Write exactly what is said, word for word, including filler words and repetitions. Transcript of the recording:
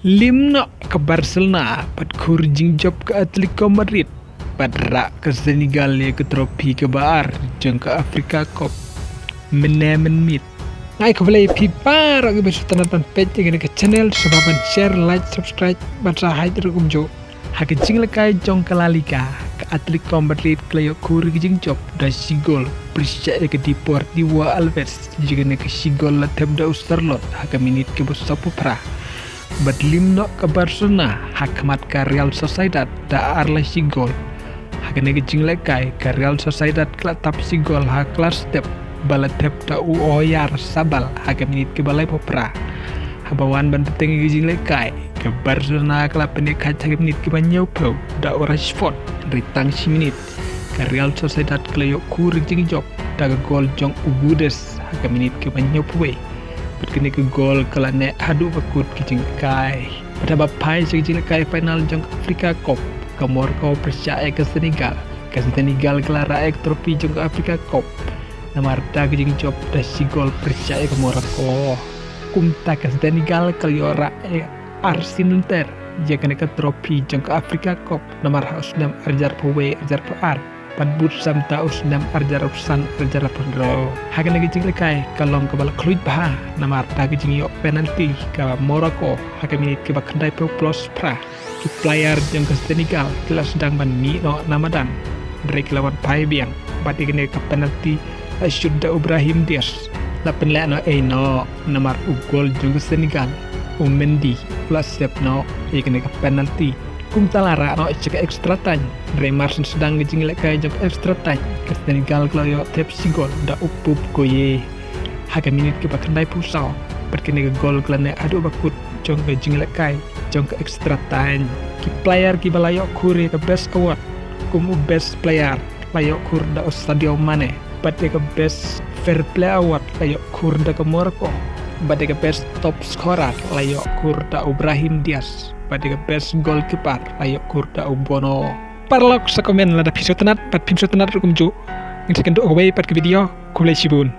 Lim noh ka Barcelona bad khur jingjop ka Atletico Madrid bad rah ka Senegal ïa ka trophy kaba ar jong ka Africa Cup mynne mynmiet. Nga ai khublei ïa phi baroh kiba sngewtynnat ban peit ïa kane ka channel, sngewbha ban share, like, subscribe bad sa hait ruh kumjuh. Ha ka jinglehkai jong ka La Liga, ka Atletico Madrid ka la ïoh khur ïa ka jingjop da shi gol pyrshah ïa ka Deportivo Alaves. Ïa kane ka shi gol la thep da u Sørloth ha ka minit kaba sawphew phra. Bad lim noh ka Barcelona ha khmat ka Real Sociedad da ar la shi gol. Ha kane ka jinglehkai ka Real Sociedad ka la tap shi gol ha ka la step ba la thep da u Oyarzabal ha ka minit kaba laiphew phra. Haba wan ban bteng ïa ka jinglehkai, ka Barcelona ka la pynïaid ha ka minit kaba hynñiewphew da u Rashford, hynrei tang shi minit ka Real Sociedad ka la ïoh khur ïa ka jingjop da ka gol jong u Guedes ha ka minit kaba hynñiewphew wei. Bad kane ka gol ka la neh haduh ba kut ka jinglehkai. Bad haba phai sha ka jinglehkai final jong ka Africa Cup, ka Morocco pyrshah ïa ka Senegal. Ka Senegal ka la rah ïa ka trophy jong ka Africa Cup namar da ka jingjop da shi gol pyrshah ïa ka Morocco. Kumta ka Senegal ka la ïoh rah ïa arsi lynter ïa kane ka trophy jong ka Africa Cup namar ha u snem ar hajar arphew wei, ar hajar arphew ar bad bud sam da u snem ar hajar arphew san, ar hajar arphew hynriew. Ha kane ka jinglehkai ka long kaba la khluit bha namar da ka jingïoh penalty ka Morocco ha ka minit kaba khyndaiphew plus phra. Ki player jong ka Senegal ki la sdang ban mih noh na madan, hynrei ki la wan phai biang bad ïa kane ka penalty la shoot da u Brahim Diaz. La pynleh noh ei noh namar u gol jong ka Senegal, u Mendy u la save noh ïa kane ka penalty. Kumta la rah noh sha ka extra time, hynrei mar shen sdang ka jinglehkai jong ka extra time, ka Senegal ka la ïoh thep shi gol da u Pape Gueye. Ha ka minit kaba khyndaiphew saw, bad kane ka gol ka la neh haduh ba kut jong ka jinglehkai jong ka extra time. Ki player kiba la ïoh khur ïa ka best award kum u best player la ïoh khur da u Sadio Mane, bad ïa ka best fair play award la ïoh khur da ka Morocco, bad ïa ka best top scorer la ïoh khur da u Brahim Diaz, bad ïa ka best goalkeeper la ïoh khur da u Bono. Paralok, sa comment lada phi sngewtynnat bad phim sngewtynnat ruh kumjuh. Ngin sa ïakynduh ha kawei pat ka video. Khublei shibun.